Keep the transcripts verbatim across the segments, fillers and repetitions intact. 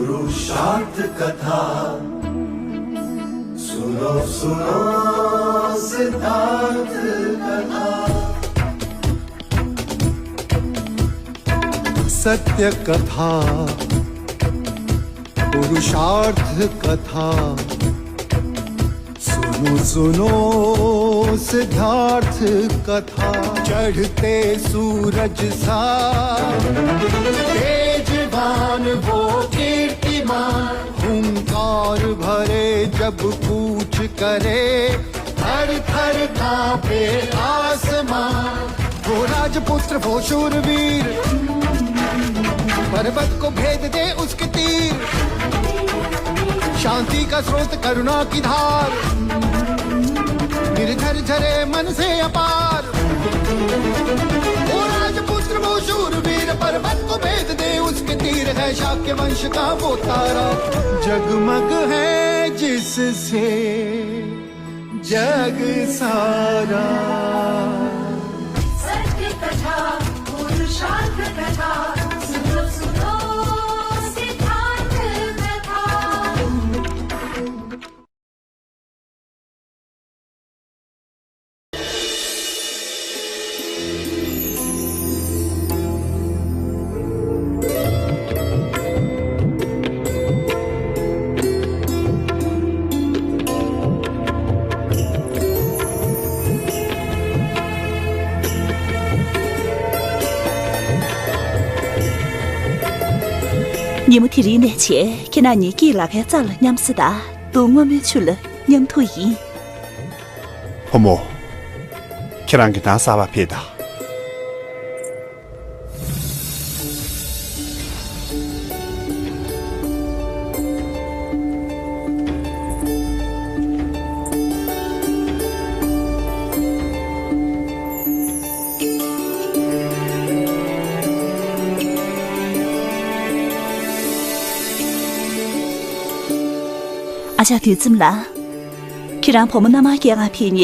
पुरुषार्थ कथा। सुनो सुनो सिद्धार्थ कथा। सत्य कथा, पुरुषार्थ कथा। सुनो सुनो सिद्धार्थ कथा। चढ़ते सूरज सा तेजवान वो कीर्तिमान, हुंकार भरे जब कूच करे, थर थर कांपे आसमान। वो राजपुत्र वो शूरवीर, पर्वत को भेद दे उसके तीर। शांति का स्रोत करुणा की धार, निर्झर झरे मन से अपार। वो राजपुत्र वो शूरवीर, पर्वत को भेद दे उसके तीर। है शाक्य वंश का वो तारा, जगमग है जिससे जग सारा। सत्य कथा, पुरुषार्थ कथा, सुनो सुनो सिद्धार्थ कथा। ཉིན་མོ་དེ་རིང་ནས་བྱས། ཁྱེད་རང་གཉིས་སྐྱིད་ལ་ཁའི་རྩ་ལ་མཉམ་བསྲེས་དང་། དུག་སྔོན་མོའི་ཆུ་ལ་མཉམ་འཐུང་ཡིན། བུ་མོ། ཁྱེད་རང་གི་ནང་གསར་པ་ཕེབས་དང་། ཨ་ཅག་དུས་ཙམ་ལ། ཁྱེད་རང་བུ་མོ་མནའ་མར་སྐྱེལ་གར་ཕེབས་མཁན།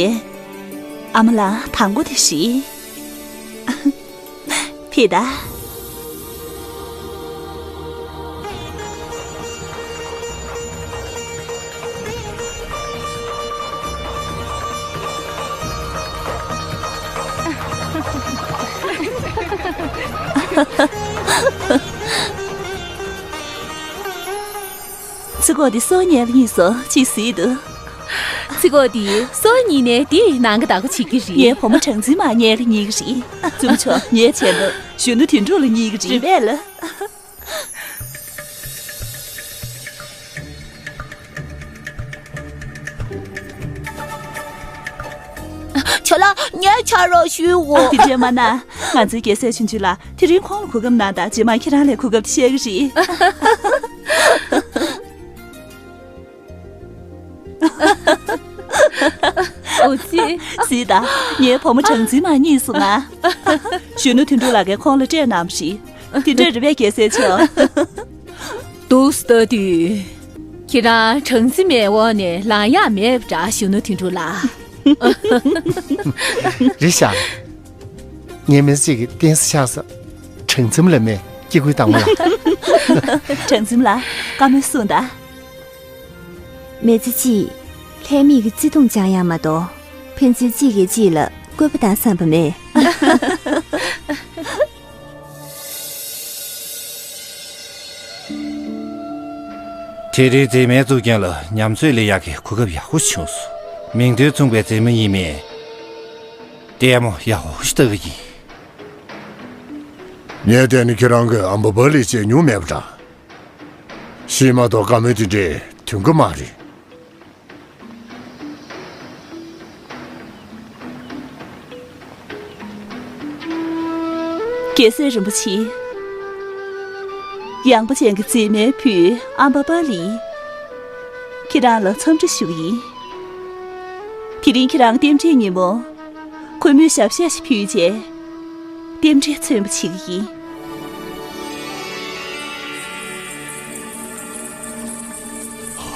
ཨ་མ་ལགས་དང་པོ་དེ་རེད། ཕེབས་དང་། ཚིག་གོ་འདི་སོ་ཉལ་གཉིས་སོ་ཅི་སྲིད་དུ། ཚིག་གོ་འདི་སོ་གཉིས་ནས་འདི་ནང་གི་བདག་པོ་བྱེད་ཀྱི་རེད། ངའི་བུ་མོ་གྲངས་འཛིན་མ་ཉལ་གཉིས་ཀྱི་རེད། བཙུན་མོ་མཆོག་ངའི་བྱས་ན་གཞོན་ནུ་དོན་གྲུབ་ལ་གཉིས་ཀྱི་རེད་པས་ལ། ཁྱོད་ལ་ངས་ཆ་རོགས་ཞུའོ། དེ་འདྲས་མ་གནང་། ང་ཚོའི་རྒྱལ་སྲས་ཆུང་ཆུང་ལགས་དེ་རིང་ཁོང་ལ་གོ་སྐབས་གནང་དང་། རྗེས་མ་ཁྱེད་རང་ལ་གོ་སྐབས་བཤད་ཀྱི་རེད། ཨོ་ཙི། སྲིད་དང་། ངའི་བུ་མོ་གྲངས་འཛིན་མ་གཉིས་སོང་ང་། གཞོན་ནུ་དོན་གྲུབ་ལགས་ཀྱིས་ཁོང་ལ་སྤྲད་གནང་བ་རེད། དེ་འདྲས་རེད་པས་རྒྱལ་སྲས་མཆོག་འདུག་སེ་ལྟ་དུས། ཁྱེད་རང་གྲངས་འཛིན་མའི་འོག་ནས་ལངས་ཡག་མེད་པ་འདྲ། གཞོན་ནུ་དོན་གྲུབ་ལགས། རེད་ཤག་ངའི་མི་ཚེ་གཅིག་གི་རྟེན་གཞི་ཆགས་སོང་། གྲངས་འཛིན་ལ་མེད། སྐྱེ་དགུའི་བདག་མོ་ལ། གྲངས་འཛིན་ལགས་བཀའ་མོལ་གསུངས་དང་། མི་ཚེ་གཅིག་ལྷད་མེད་ཀྱི་བརྩེ་དུང་བཅང་ཡག་མ་གཏོགས། ཕན་ཚུན་གཅིག་གིས་གཅིག་ལ་བཀོད་པ་བཏང་བསམ་པ་མེད། དེ་རིང་མཛེས་མའི་གཙུག་རྒྱན་ལ་ཉམས་ཚོད་ལེན་ཡག་གི་གོ་སྐབས་ཡག་པོ་བྱུང་སོང་། མིང་དོན་མཚུངས་པའི་མཛེས་མ་ཡིན་མིན། ལྟད་མོ་ཡག་པོ་ཞིག་ལྟ་གི་ཡིན། ངས་བལྟས་ན་ཁྱེད་རང་གིས་ཨམ་བྷ་བ་ལི་བྱས་མྱོང་མེད་པ་འདྲ། ཤི་མ་གཏོགས་བཀའ་མོལ་དེ་འདྲའི་དོན་གི་མ་རེད། རྒྱལ་སྲས་རིན་པོ་ཆེ། ཡངས་པ་ཅན་གྱི་མཛེས་མའི་བུ་ཨམ་བྷ་བ་ལི། ཁྱེད་རང་ལ་འཚམས་འདྲི་ཞུ་གི་ཡིན། དེ་རིང་ཁྱེད་རང་རྟེན་འབྲེལ་ཉིན་མོ། ཁོལ་མོའི་ཞབས་གཞས་ཤིག་ཕུལ་རྗེས། རྟེན་འབྲེལ་མཚོན་པ་བྱེད་ཀྱི་ཡིན།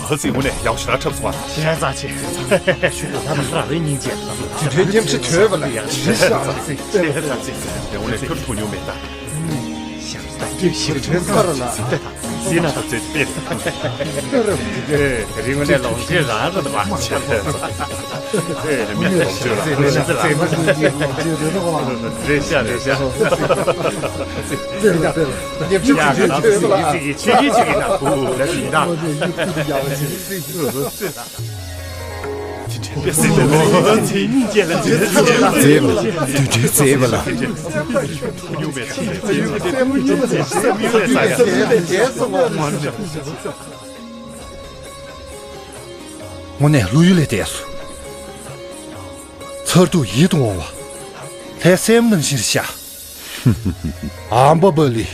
ཨ་ཙི། དངོས་གནས་ཡག་པོ་ཞེ་དྲག་འཁྲབ་སོང་བ། ཞེ་དྲག་རྩ་ཆེ། ཞུ་དགོས་ད་ལ་ར་རེ་སྙིང་རྗེ། དེ་འདྲའི་སྙན་ཆ་ཐོས་པ་ལ་ཡག་ཞེ་དྲག་རྩ་ཆེ། ཞེ་དྲག་རྩ་ཆེ། དངོས་གནས་ཁྱོད་མཐོང་མྱོང་མེད་ད། ཞེ་དྲག་རྩ་ཆེ། ཤི་ན་ཚེ་ཚེ། ཨེ། དེ་རིང་ནས་ལོངས་སྤྱོད་རང་རུ་མ་བྱེད། ཨེ། མི་ལོངས་སྤྱོད་རང་རུ་ལོངས་སྤྱོད་རེད་དོ། རེད་ཤག་རེད་ཤག་ཡག་གི་ན་ཚིག་གི་ཚིག་གི་ཚིག་གི་ན་བུ་ལ་ཡིན་ན། མཛེས་པ། དུད་འགྲོའི་མཛེས་པ་ལ། དངོས་གནས་བློ་ཡུལ་ལས་འདས་སོ། མཚར་སྡུག་ཡིད་དུ་འོང་བ། ལྷའི་སྲས་མོ་ནང་བཞིན་ཤག་ཨམ་བ་པ་ལི།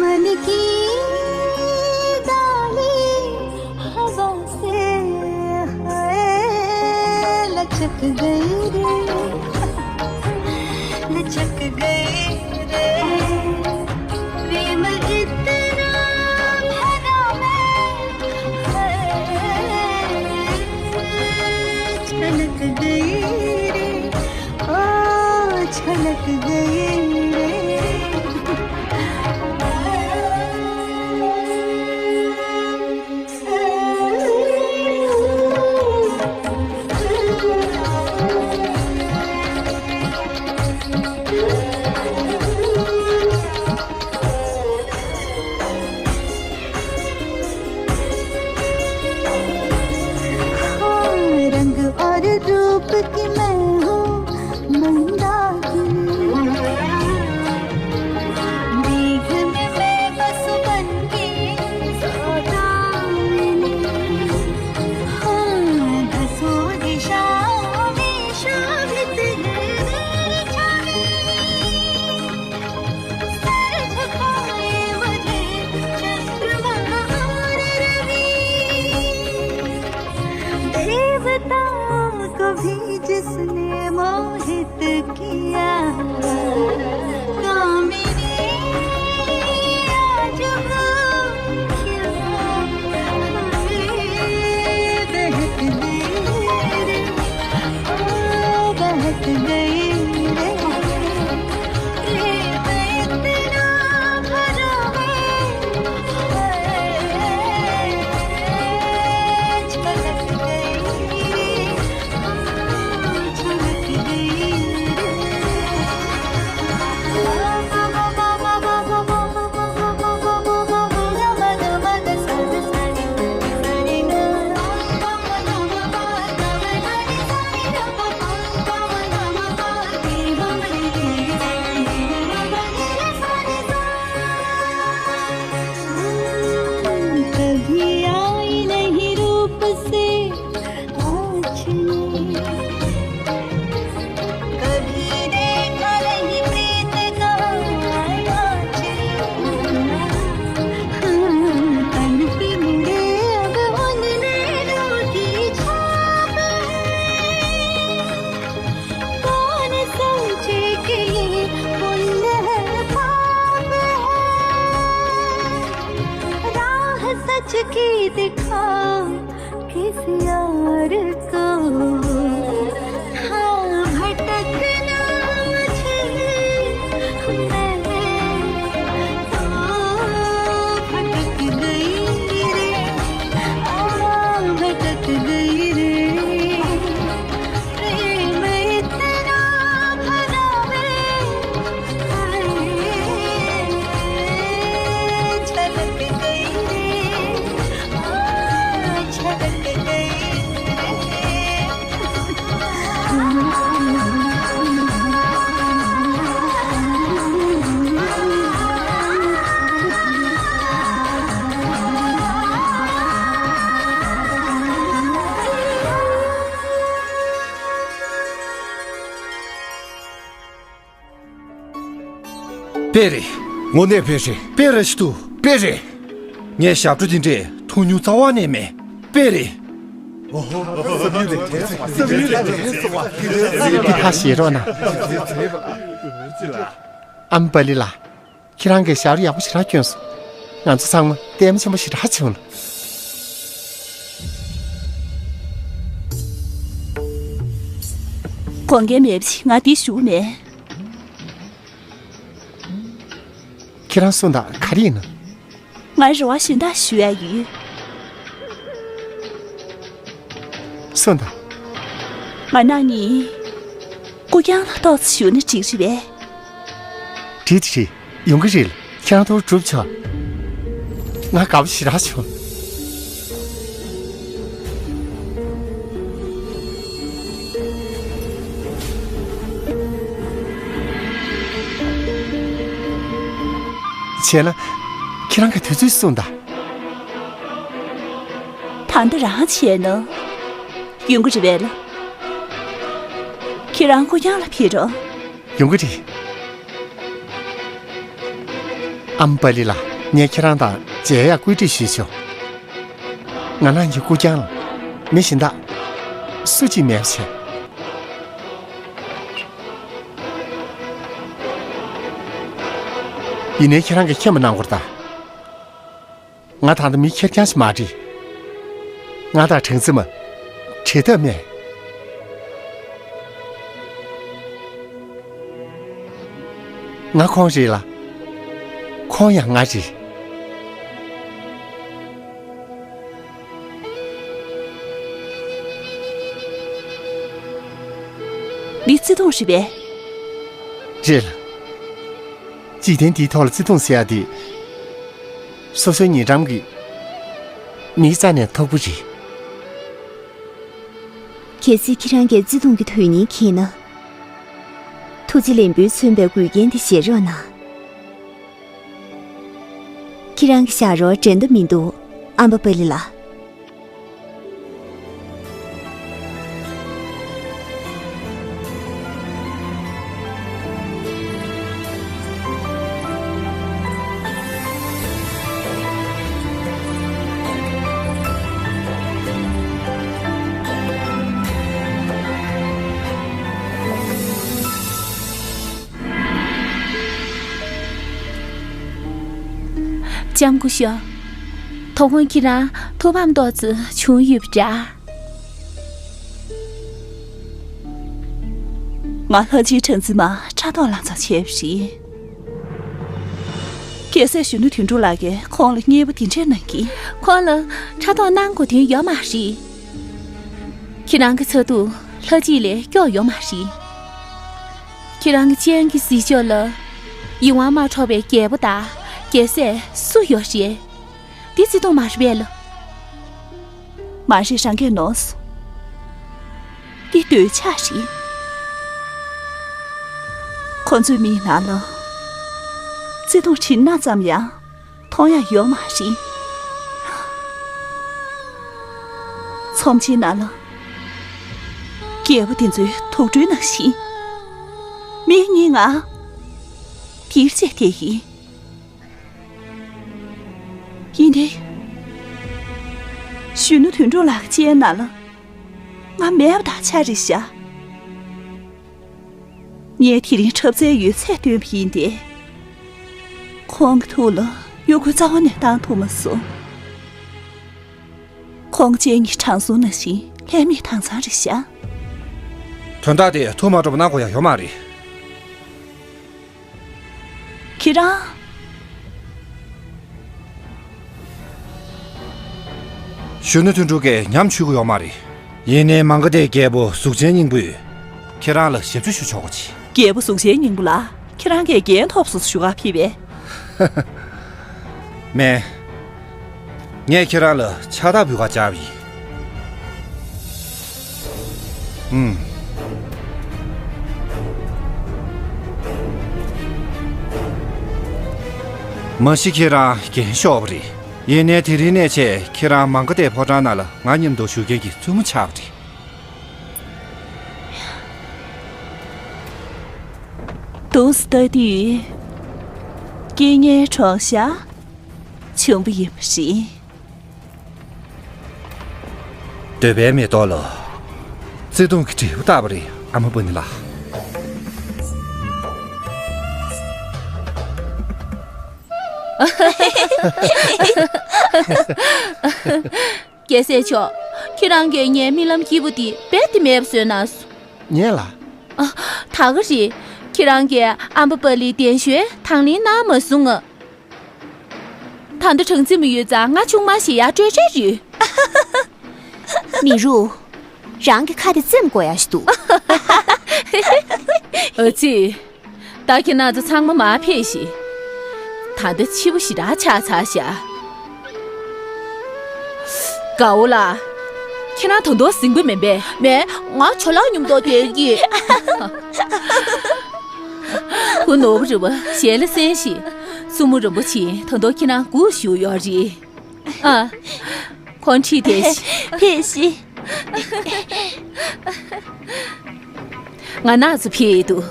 मन की डाली हवा से हाय लचक गई रे, लचक गई रे। प्रेम इतना भरा मैं, छलक गई रे, ओ छलक गई रे। हाँ, रंग और रूप की मैं हूँ मंदाकिनी। मेघ में मैं बस बन के सौदामिनी। हाँ, दसों दिशाओं में शोभित है मेरी छवि। सर झुकाए मुझे चंद्रमा और रवि। देवताओं को भी जिसने मोहित किया। कामिनी आज वो खिला। बहक गई रे, ओ बहक गई रे। कभी आई नहीं रूप से नाचने, कभी देखा नहीं प्रीत का नाचने। हाँ, तन पे मुड़े अब उन नैनों की छाप है। कौन सोचे कि ये पुण्य है, पाप है। राह सच की दिखा किस यार को। हाँ, भटकना मुझे, मैं, ओ, भटक गई रे, ओ, भटक गई रे। प्रेम इतना भरा रे, हाय, छलक गई रे, ओ, छलक गई रे। དཔེ་རེད། དངོས་གནས་དཔེ་རེད། དཔེ་རེད་ཞུ་དུ། དཔེ་རེད། ངས་ཞབས་བྲོ་དེ་འདྲས་མཐོང་མྱོང་རྩ་བ་ནས་མེད། དཔེ་རེད། ཁ་ཞེ་རོགས་གནང་། ཨམ་པ་ལི་ལ། ཁྱེད་རང་གིས་ཞབས་བྲོ་ཡག་པོ་ཞེ་དྲག་བསྐྱོན་སོང་། ང་ཚོ་ཚང་མ་ལྟད་མོ་ཆེན་པོ་ཞེ་དྲག་བྱུང་ལ། དགོངས་འགལ་མེད་པ་ཞིག་ང་འདིར་བཞུགས་མེད། ཁྱེད་རང་གསུངས་དང་ག་རེ་ཡིན་ན། ང་རེ་བ་གཞན་དག་ཞུ་ཡ་ཡོད། གསུངས་དང་། ང་རང་གཉིས་སྐུ་རྐྱང་ལ་ཏོག་ཙམ་བཞུགས་ན་འགྲིག་རེད་པས། འགྲིག་འགྲིག་ཡོང་གི་རེད། ཁྱེད་རང་ཐུགས་སྒྲུབ་ཆོག་ང་དགའ་པོ་ཞེ་དྲག་བྱུང་། བྱས་ན། ཁྱེད་རང་གི་དུས་ཚོད་གསུངས་དང་། ད་ལྟ་རང་བྱས་ན། ཡོང་གི་རེད་པས་ལགས། ཁྱེད་རང་སྐུ་རྐྱང་ལ་ཕེབས་རོགས། ཡོང་གི་རེད། ཨ་མ་པ་ལི་ལགས། ངས་ཁྱེད་རང་དང་མཇལ་ཡག་བཀོད་སྒྲིག་ཞུས་ཆོག་ང་རང་གི་སྐུ་རྐྱང་ལ་མི་གཞན་དག་སུ་གཅིག་མེད་པ་བྱས། ཡིན་ནའི་ཁྱེད་རང་གིས་མཁྱེན་པ་གནང་དགོས་རེད་ད། ང་ད་ལྟ་མི་ཁེར་རྐྱང་ཞིག་མ་རེད། ང་དང་སྦྲང་རྩི་མ། བྲལ་ཐབས་མེད། ང་ཁོང་རེད་ལ། ཁོང་ཡང་ང་རེད། འདི་བརྩེ་དུང་རེད་པས། རེད་ལ། འཇིག་རྟེན་འདིའི་ཐོག་ལ་བརྩེ་དུང་ཟེར་ཡ་དེ། སོ་སོའི་ཉེ་འགྲམ་གྱི་མིའི་རྩ་ནས་མཐོ་པོ་རེད། གལ་སྲིད་ཁྱེད་རང་གིས་བརྩེ་དུང་གི་དོན་སྙིང་མཁྱེན་ན། ཐུགས་རྗེ་ལན་བུས་མཚོན་པའི་འགུལ་རྐྱེན་དེ་བཞེས་རོགས་གནང་། ཁྱེད་རང་གི་ཞབས་བྲོ་འགྲན་ཟླ་མི་འདུག་ཨམ་བ་པ་ལི་ལགས། ལྕམ་སྐུ་ཞབས། དོ་དགོང་ཁྱེད་རང་ཐུགས་ཕམ་ཏོག་ཙམ་བྱུང་ཡོད་པ་འདྲ། ང་ལྷ་རྗེའི་སྦྲང་རྩི་མ་ཕྲག་དོག་ལང་ཙམ་བྱས་པ་རེད། རྒྱལ་སྲས་གཞོན་ནུ་དོན་གྲུབ་ལགས་ཀྱིས་ཁོང་ལ་མཉེས་པོ་འདི་འདྲ་གནང་གིས། ཁོང་ལ་ཕྲག་དོག་གནང་དགོས་དོན་ཡོད་མ་རེད། ཁྱེད་རང་གི་མཚར་སྡུག་ལྷ་རྗེ་ལས་སྐྱོ་ཡོད་མ་རེད། ཁྱེད་རང་གི་སྤྱན་གྱི་གཟིགས་ཕྱོགས་ལ་ཡིད་དབང་མ་འཕྲོག་པའི་རྒྱལ་པོ་དང་རྒྱལ་སྲས་སུ་ཡོད་རེད། འདི་བརྩེ་དུང་མ་རེད་པས་ལགས། མ་རེད། རང་གིས་ནོར་སོང་། འདི་འདོད་ཆགས་རེད། ཁོ་ཚོའི་མིག་ནང་ལ་བརྩེ་དུང་བྲིས་ན་ཙམ་ཡང་མཐོང་ཡ་ཡོད་མ་རེད། ཚོམས་ཆེན་ནང་ལ་རྒྱལ་པོ་དེ་ཚོའི་དུག་སྦྲུལ་ནང་བཞིན། མིག་གཉིས་ང་འདིར་བྱས་བསྡད་ཡིན། ཡིན་ཏེ། གཞོན་ནུ་དོན་གྲུབ་ལགས་ཀྱི་སྤྱན་ནང་ལ་ང་མེད་པ་དང་ཆ་རེད་ཤག་ངས་དེ་རིང་འཁྲབ་རྩལ་ཡོད་ཚད་སྟོན་པ་ཡིན་ཏེ། ཁོང་གི་ཐུགས་ལ་གཡོ་འགུལ་རྩ་བ་ནས་བཏང་ཐུབ་མ་སོང་། ཁོང་གི་སྤྱན་གྱི་དྲང་སྲོང་ནང་བཞིན་ལྷད་མེད་དྭངས་གཙང་རེད་ཤག་དོན་དག་དེ་ཐུགས་མ་སྤྲོ་བ་གནང་དགོས་ཡ་ཡོད་མ་རེད། ཁྱེད་རང་། གཞོན་ནུ་དོན་གྲུབ་ཀྱིས་ཉམས་ཆུང་གི་ཡོད་མ་རེད། ཡིན་ནའི་མང་ག་དེའི་རྒྱལ་པོ་གཟུགས་ཅན་སྙིང་པོས་ཁྱེད་རང་ལ་ཞབས་ཕྱི་ཞུ་ཆོག་གོ་ཆེ། རྒྱལ་པོ་གཟུགས་ཅན་སྙིང་པོ་ལགས། ཁྱེད་རང་གིས་འགན་ཐོབ་སོང་ཞུ་ག་ཕེབས་པས། མེད། ངས་ཁྱེད་རང་ལ་ཕྱག་རྟགས་འབུལ་ག་བཅར་བ་ཡིན། ཨུམ། མ་གཞི་ཁྱེད་རང་རྒན་ཤོས་པ་རེད། ཡིན་ནའི་དེ་རིང་ནས་བྱས་ཁྱེད་རང་མང་ག་དེ་ཕོ་བྲང་ནང་ལ་ང་མཉམ་དུ་བཞུགས་མཁན་གྱི་བཙུན་མོ་ཆགས་པ་རེད། འདུག་སེ་ལྟ་དུས། རྐྱེན་ངན་གྲོགས་ཤ་བྱུང་བ་ཡིན་པ་རེད། འདོད་པའི་མེ་ཏོག་ལ་བརྩེ་དུང་གི་འབྲས་བུ་བཏབ་པ་རེད། ཨ་མ་པ་ནི་ལགས། རྒྱལ་སྲས་མཆོག་ཁྱེད་རང་གིས་ངའི་རྨི་ལམ་སྐྱིད་པོ་འདི་རྦད་དེ་མེད་པ་བཟོས་གནང་སོང་། ངས་ལ། ཨ། ད་ག་རེད། ཁྱེད་རང་གིས་ཨམ་བ་པ་ལིའི་གདན་ཞུས་དང་ལེན་གནང་མ་སོང་ང་། ད་ལྟ་སྦྲང་རྩི་མ་ཡོད་ཙང་ང་ཆུང་མ་ཞིག་ཡར་སྤྲོད་བྱས་ཡོད། མི་རུ། རང་གི་ཁ་དེ་བཙེམ་དགོས་ཡ་ཞིག་འདུག་ཨ་ཙི། ད་ཁྱེད་རང་ཚོ་ཚང་མ་མར་ཕེབས་ཤིག་ད་ལྟ་ཕྱི་པོ་ཞེ་དྲག་ཆགས་ཚར་ཤག་དགའ་བོ་ལགས། ཁྱེད་རང་ད་དུང་ཟིང་པོ་མིན་པས། མེད། ང་ཇོ་ལགས་མཉམ་དུ་སྡོད་ཀྱི། ཁོ་ནོར་བུ་རི་བ་ཞལ་ལ་གསན་ཞིག་སྲུ་མོ་རིན་པོ་ཆེ་ད་དུང་ཁྱེད་རང་སྒུག་བཞུགས་ཡོད་རེད། ཨ། ཁོང་ཁྲིད་དེ་ཕེབས་ཤིག་ང་ནག་ཚོ་ཕེབས་འདུག་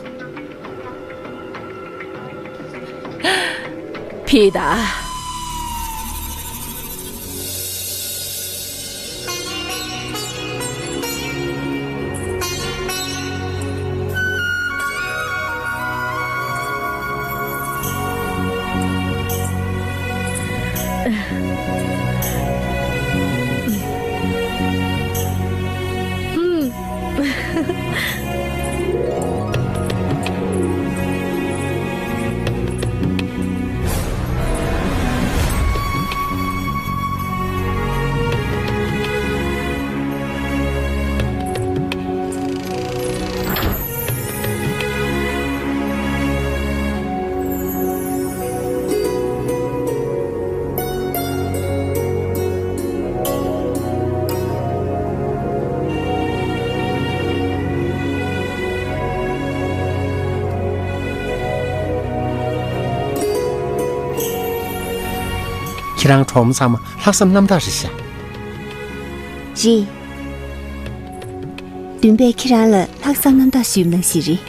ཕེབས་ད། ཁྱེད་རང་གྲོགས་མོ་ཚང་མ་ལྷག་བསམ་རྣམ་དག་རེད་ཤག་རེད། བདུན་པས་ཁྱེད་རང་ལ་ལྷག་བསམ་རྣམ་དག་ཞུས་པ་ནང་བཞིན་རེད།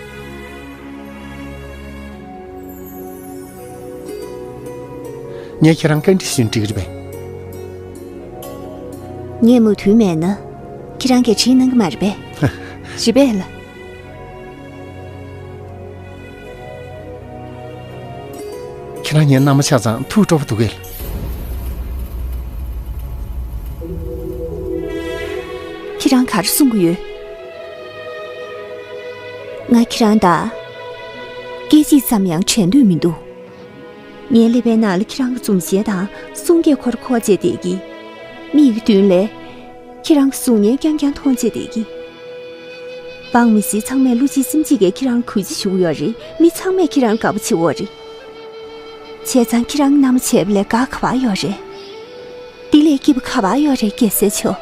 ངས་ཁྱེད་རང་བཀའ་འདྲི་ཞུས་ན་འགྲིག་གི་རེད་པས། ངས་མོས་མཐུན་མེད་ན། ཁྱེད་རང་གིས་དྲིས་གནང་གི་མ་རེད་པས། རེད་པས་ལགས། ཁྱེད་རང་ངའི་མནའ་མ་ཆགས་ཙང་ཐུགས་སྤྲོ་པོ་འདུག་གས། ཁྱེད་རང་ག་རེ་གསུང་གི་ཡོད། ང་ཁྱེད་རང་དང་སྐད་ཅིག་ཙམ་ཡང་བྲལ་འདོད་མི་འདུག་ངའི་ཀླད་པའི་ནང་ལ་ཁྱེད་རང་གི་འཛུམ་ཞལ་དང་གསུང་སྐད་འཁོར་འཁོར་བྱས་བསྡད་ཀྱི། མིག་གི་མདུན་ལས་ཁྱེད་རང་གི་གཟུགས་བརྙན་རྐྱང་རྐྱང་མཐོང་བྱས་བསྡད་ཀྱི། འབངས་མི་སེར་ཚང་མས་བློ་གཅིག་སེམས་གཅིག་གིས་ཁྱེད་རང་གུས་བརྩི་ཞུ་གི་ཡོད་རེད། མི་ཚང་མས་ཁྱེད་རང་དགའ་པོ་བྱེད་ཀྱི་ཡོད་རེད། བྱས་ཙང་ཁྱེད་རང་མནའ་མ་བྱས་པ་ལས་དགའ་ག་པར་ཡོད་རེད། འདི་ལས་སྐྱིད་པ་ག་པར་ཡོད་རེད། རྒྱལ་སྲས་མཆོག་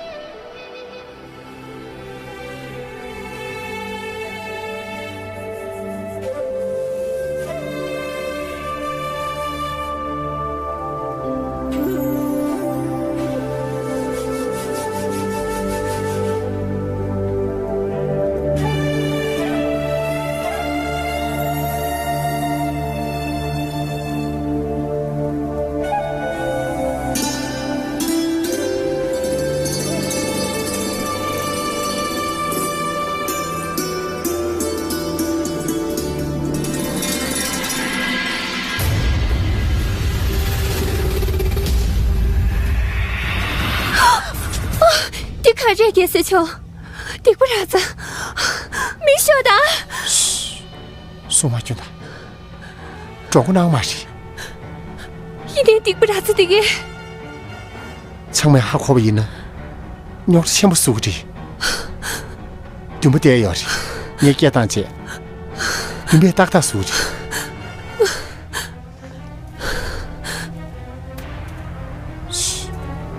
འདི་ག་རེད། རྒྱལ་སྲས་མཆོག་སྡིག་པ་ར་ཙ། མི་ཤོག་དང་། སུ་མ་སྐྱོན་དང་། འགྲོ་མགོ་གནང་མ་རེད། ཡིན་ནའི་སྡིག་པ་ར་ཙ་དེ་གས། ཚང་མས་ཧ་གོ་བ་ཡིན་ན། རྙོག་དྲ་ཆེན་པོ་བཟོ་གི་རེད། འདུན་པ་བསྡད་ཡོད་རེད། ངས་སྐད་བཏང་བྱས། འདུན་པས་ཏག་ཏག་བཟོ་གི་རེད།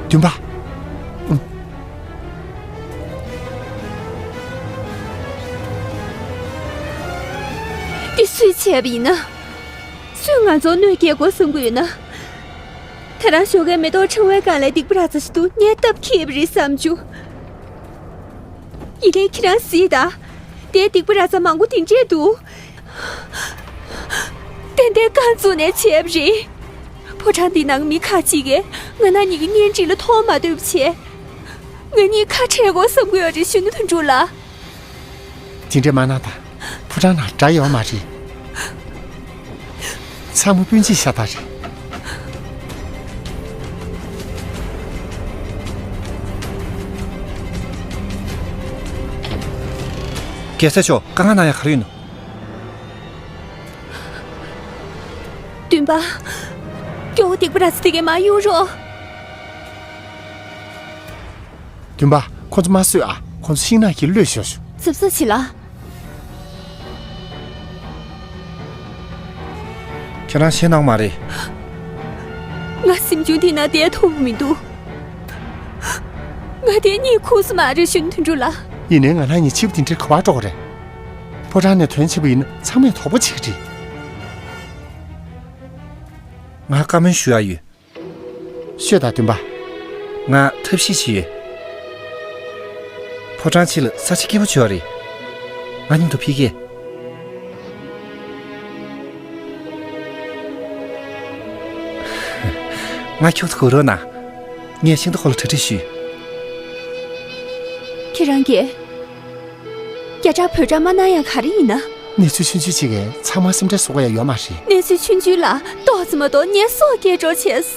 འདུན་པ། འདི་སུས་བྱས་པ་ཡིན་ན། སུས་ང་ཚོར་གནོད་སྐྱེལ་དགོས་བསམ་གྱི་ཡོད་ན། ད་རང་ཞོགས་ཀའི་མེ་ཏོག་ཕྲེང་བའི་སྒང་ལ་སྡིག་པ་ར་ཙ་ཞིག་འདུག་ངས་སྟབས་འཁེལ་བ་རེད་བསམ་བྱུང་། ཡིན་ནའི་ཁྱེད་རང་གཟིགས་དང་། དེའི་སྡིག་པ་ར་ཙ་མང་པོ་དེ་འདྲས་འདུག་ཏན་ཏན་རྐང་བཙུགས་ནས་བྱས་པ་རེད། ཕོ་བྲང་འདི་ནང་མི་ཁག་ཅིག་གིས་ང་རང་གཉིས་ཀྱི་གཉེན་སྒྲིག་ལ་མཐོང་མ་འདོད་པ་བྱས། ང་གཉིས་ཁ་བྲལ་དགོས་བསམ་གྱི་ཡོད་རེད་ཞུ་ནི་དོན་གྲུབ་ལགས། དེ་འདྲས་མ་གནང་དང་། ཕོ་བྲང་ནང་དགྲ་ཡོད་མ་རེད། ཚང་མ་སྤུན་མཆེད་ཤ་སྟག་རེད། རྒྱལ་སྲས་མཆོག། དཀའ་ངལ་གནང་ཡ་ག་རེ་ཡོད་ནོ། བདུན་པ། སྐྱོ་བོ་སྡིག་པ་ར་ཚ་དེ་གའི་མ་གཡུག་རོགས། བདུན་པ། ཁོ་ཚོ་མ་གསོད་ཨ། ཁོ་ཚོ་ཤིང་ནགས་ཀྱི་གློད་ཤོག་ཤོག། ཚབ་ཚབ་བྱེད་ལ། ཁྱེད་རང་ཞེད་སྣང་མ་རེད། ང་གཟིམ་ཆུང་འདི་ན་བསྡད་ཐུབ་མི་འདུག། ང་དེ་གཉིད་ཁུག་ས་མ་རེད་ཤུན་དོན་གྲུབ་ལགས། ཡིན་ནའི་ང་རང་གཉིས་ཕྱི་པོ་དེ་འདྲའི་ག་བར་འགྲོ་གི་རེད། ཕོ་བྲང་ནས་ཐོན་ཕྱིན་པ་ཡིན་ན་ཚང་མས་དོགས་པ་བྱེད་ཀྱི་རེད། ང་བཀའ་མོལ་ཞུ་ཡ་ཡོད། ཤོད་དང་། བདུན་པ། ང་ཐབས་ཤེས་བྱེད་ཡོད། ཕོ་བྲང་ཕྱི་ལ་ས་ཆ་སྐྱིད་པོ་བྱོས་རེད། ང་མཉམ་དུ་ཕེབས་ཀྱི། ང་ཁྱོད་ཚོ་གོ་རོགས་གནང་། ངས་ཤིང་རྟ་ཁོ་ལ་གྲ་སྒྲིག་ཞུས། ཁྱེད་རང་གིས། རྒྱ་གྲགས་བོད་གྲགས་མ་གནང་ཡ་ག་རེ་ཡིན་ན། གནས་ཚུལ་ཆུང་ཆུང་ཅིག་གིས་ཚང་མ་སེམས་ཁྲལ་བཟོ་དགོས་ཡ་ཡོད་མ་རེད། གནས་ཚུལ་ཆུང་ཆུང་ལ་ཏོག་ཙམ་མ་གཏོགས་ངའི་སྲོག་སྐྱེལ་འགྲོ་བྱས།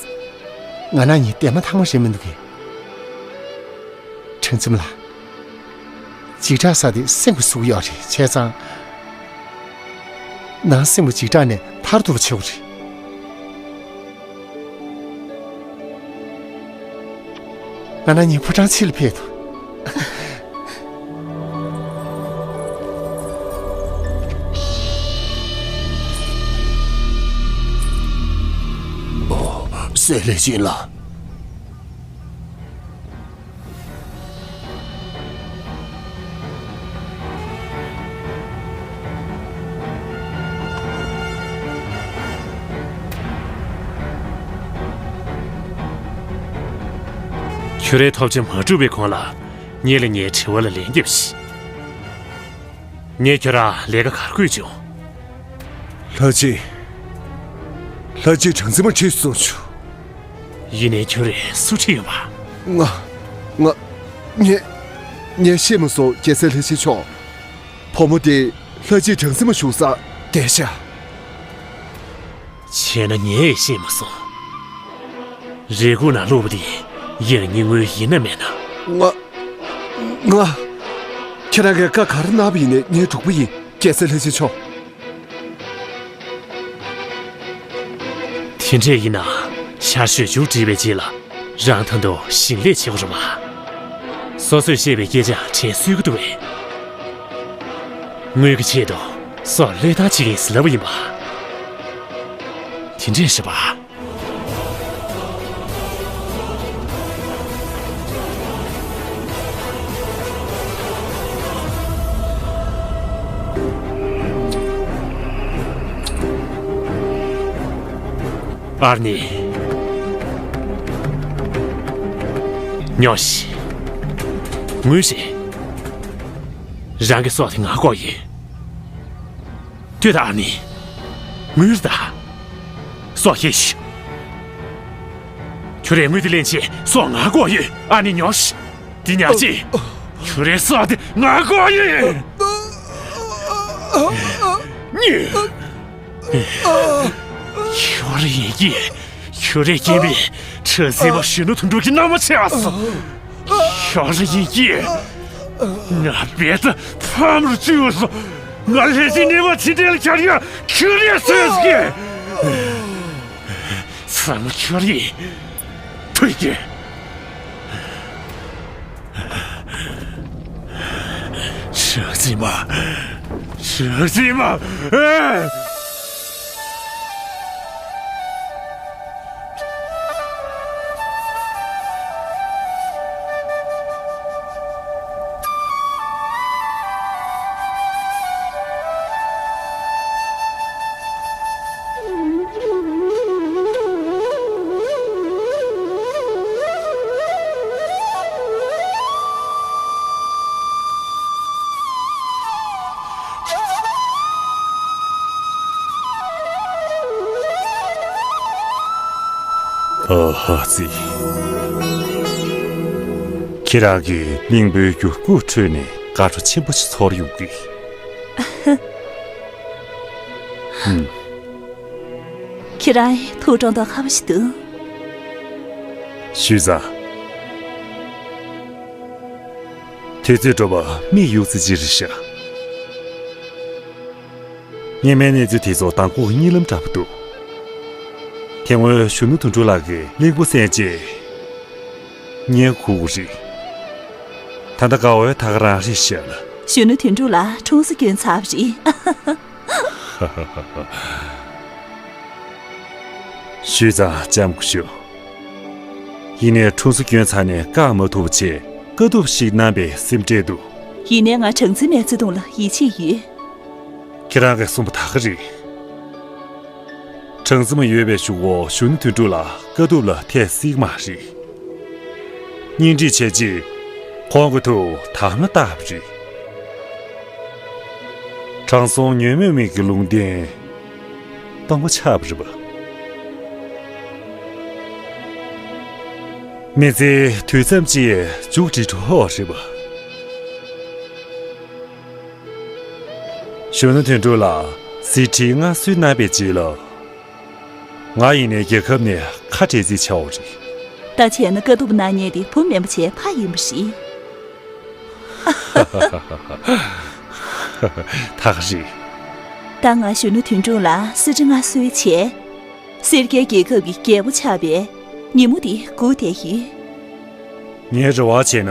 ང་རང་གཉིས་ལྡན་མ་ཐང་མོ་རེད་མི་འདུག་གས། དྲང་ཙམ་ལ། འཇིགས་སྐྲག་ཟེར་དེ་སེམས་ཀྱི་ཟུག་ཡོད་རེད། བྱས་ཙང་། ནང་སེམས་ཀྱི་འཇིགས་སྐྲག་ནས་ཐར་ཐུབ་པ་བྱེད་དགོས་རེད། ང་རང་གཉིས་ཕོ་བྲང་ཕྱི་ལ་ཕེབས་དང་། ཨོ། སྲས་ལྷས་བྱིན་ལགས། ཁྱོད་རའི་ཐོབ་ཆ་མ་གྲུབ་པའི་གོང་ལ། ངེད་ལ་ངའི་དྲི་བ་ལ་ལན་རྒྱབ་ཤིག། ངས་ཁྱོད་རང་ལས་ཀ་ག་རེ་བསྐོས་བྱུང་། ལྷ་རྗེ། ལྷ་རྗེ་གྲངས་འཛིན་མ་ཁྲིད་སོང་བྱུང་། ཡིན་ནའི་ཁྱོད་རེད་སུ་ཁྲིད་ཡོད་པ། ང་། ང་། ངས། ངས་ཤེས་མ་སོང་རྒྱལ་སྲས་ལྷས་བྱིན་མཆོག། བུ་མོ་དེ་ལྷ་རྗེ་གྲངས་འཛིན་མ་བཞུགས་སར་བསྡད་ཤག། བྱས་ན་ངས་ཤེས་མ་སོང་། རེ་སྒུག་ནང་བླུགས་པ་དེ་ཡང་སྙིང་དངོས་ཡིན་ན་མེད་ན། ང་། ང་། ཁྱེད་རང་གིས་བཀའ་ག་རེ་གནང་བ་ཡིན་ནའི་ངས་སྒྲུབ་ཀྱི་ཡིན་རྒྱལ་སྲས་ལྷས་བྱིན་མཆོག། དེ་འདྲས་ཡིན་ན་ཤར་ཤོད་མཇུག་བསྒྲིལ་བའི་རྗེས་ལ་རང་ད་དུང་ཞིང་ལས་བྱེད་དགོས་རེད་པ། སོ་སོས་བཤད་པའི་སྐད་ཆ་དྲན་སྲོལ་གྱི་འདུག་པས། དངུལ་གྱི་ཆེད་དུ་སྲོག་བློས་བཏང་བྱེད་ཀྱི་ཡིན་ཟེར་ལབ་པ་ཡིན་པ། དེ་འདྲས་རེད་པ། ཨར་ནི། ཉོ་ཤི། ངུས་ཤི། རང་གི་སྲོག་དེ་ང་དགོས་ཡོད། ལྟོས་དང་ཨར་ནི། ངུས་ད། སྲོག་ཤེས་ཤི། ཁྱོད་རའི་དངུལ་དེ་ལེན་ཆེད་སྲོག་ང་དགོས་ཡོད། ཨར་ནི་ཉོ་ཤི། དེ་ཉག་ཅི། ཁྱོད་རའི་སྲོག་དེ་ང་དགོས་ཡོད། ཁྱོད་རེ་ཡིན་གྱི། ཁྱོད་རེ་སྐྱེས་པའི་ཁྲ་ཟིང་མ་གཞོན་ནུ་དོན་གྲུབ་ཀྱི་མནའ་མ་བྱས་སོ། ཁྱོད་རེ་ཡིན་གྱི། ང་རྦད་དེ་ཕམ་རུ་བཅུག་སོང་། ང་ལྷས་བྱིན་ནད་པ་དེ་འདྲ་ལ་གྱར་ཡ་ཁྱོད་རེ་སོས་ཀྱི། ཚང་མ་ཁྱོད་རེ་ཡིན། ཐུགས་རྗེ་ཆེ། ཁྲ་ཟིང་མ། ཁྲ་ཟིང་མ། ཨེ། ཨ་ཧ་ཙི། ཁྱེད་རང་གིས་གླིང་བུའི་འགྱུར་ཁུག་ཁྲོད་ནས་དགའ་སྤྲོ་ཆེན་པོ་ཞིག་ཚོར་ཡོང་གི། ཧུམ། ཁྱེད་རང་ཐུགས་དྲང་དང་ཁ་བ་ཞིག་འདུག། ཞུས་ཙང་། དུས་ཚོད་འགྲོ་བ་མིག་ཡུག་ཙི་ཅི་རེད་ཤག། སྔོན་མའི་གནས་ཚུལ་དེ་ཚོ་མདང་དགོང་གཉིད་ལམ་འདྲ་པོ་འདུག་དེ་སྔོན་གཞོན་ནུ་དོན་གྲུབ་ལགས་ཀྱིས་གླིང་བུ་གསན་རྗེས། ངས་ཁུག་རེད། ད་ལྟ་དགའ་བོའི་ཐག་རང་རེད་ཤག་ལ། གཞོན་ནུ་དོན་གྲུབ་ལགས་གྲོངས་སུ་བསྐྱོན་ཚར་བ་རེད། ཞུས་ཙང་ལྕམ་སྐུ་ཞབས། ཡིན་ནའི་གྲོངས་སུ་བསྐྱོན་ཚར་ནས་བཀག་མ་ཐུབ་པ་བྱས་དཀའ་སྡུག་ཞིག་གནང་པའི་སེམས་ཁྲལ་འདུག་ཡིན་ནའི་ང་གྲངས་འཛིན་མའི་བརྩེ་དུང་ལ་ཡིད་ཆེས་ཡོད། ཁྱེད་རང་གིས་གསུངས་པ་ད་ག་རེད། གྲངས་འཛིན་མ་ཡོད་པའི་གཞུག་གུ་གཞོན་ནུ་དོན་གྲུབ་ལགས་དཀའ་སྡུག་ལ་ཐེ་སྲིད་མ་རེད། གཉེན་སྒྲིག་བྱས་རྗེས་ཁོང་གི་ཐུགས་དམ་ལ་བཏགས་པ་རེད། དྲང་སྲོང་ཉོན་མོངས་མི་གི་ལུང་བསྟན་སྟོང་པ་ཆགས་པ་རེད་པ། མི་ཚེ་དུས་མཚམས་ཅིག་མཇུག་སྒྲིལ་འགྲོ་རེད་པ། གཞོན་ནུ་དོན་གྲུབ་ལགས་གཟི་བརྗིད་མངའ་གསོལ་གནང་བའི་རྗེས་ལ། ང་ཡིན་ནའི་རྒྱལ་ཁབ་ནས་ཁ་བྲལ་རྩིས་ཆགས་པ་རེད། ད་བྱས་ན་དཀའ་སྡུག་གནང་མཁན་དེ་བུ་མིན་པ་བྱས་ཕ་ཡིན་པ་རེད། ད་ག་རེད། ད་ང་གཞོན་ནུ་དོན་གྲུབ་ལགས་གསེར་ཁྲི་མངའ་གསོལ་བྱས། སེར་སྐྱའི་རྒྱལ་ཁབ་ཀྱི་རྒྱལ་པོ་ཆགས་པའི་ཉིན་མོ་དེ་སྒུག་བསྡད་ཡོད། ངའི་རེ་བ་བྱས་ན།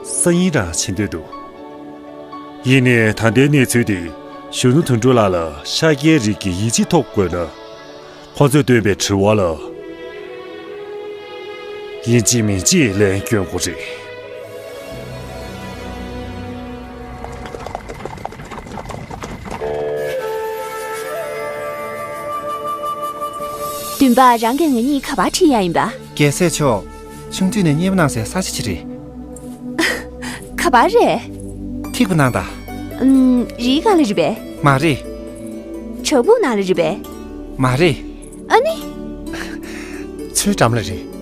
སང་ཉིན་རང་ཕྱིན་འདོད་འདུག་ཡིན་ནའི་ད་ལྟའི་གནས་ཚུལ་དེ་གཞོན་ནུ་དོན་གྲུབ་ལགས་ལ་ཤཱཀྱའི་རིགས་ཀྱི་ཡིད་ཆེས་ཐོབ་དགོས་ན། ཁོ་ཚོས་བཏོན་པའི་དྲི་བ་ལ། ཡིན་གཅིག་མིན་གཅིག་ལན་སྐྱོན་དགོས་རེད། བདུན་པ། རང་གིས་ང་གཉིས་ག་པར་ཁྲིད་ཡ་ཡིན་པ། རྒྱལ་སྲས་མཆོག་ཆུང་དུས་ནས་གཉེར་པ་གནང་སའི་ས་ཆ་ཅིག་རེད། ག་པར་རེད། ཐིག་པ་གནང་དང་། ཨུམ། རིའི་སྒང་ལ་རེད་པས། མ་རེད། བྲག་ཕུག་ནང་ལ་རེད་པས། མ་རེད། ཨ་ནི། མཚོའི་འགྲམ་ལ་རེད།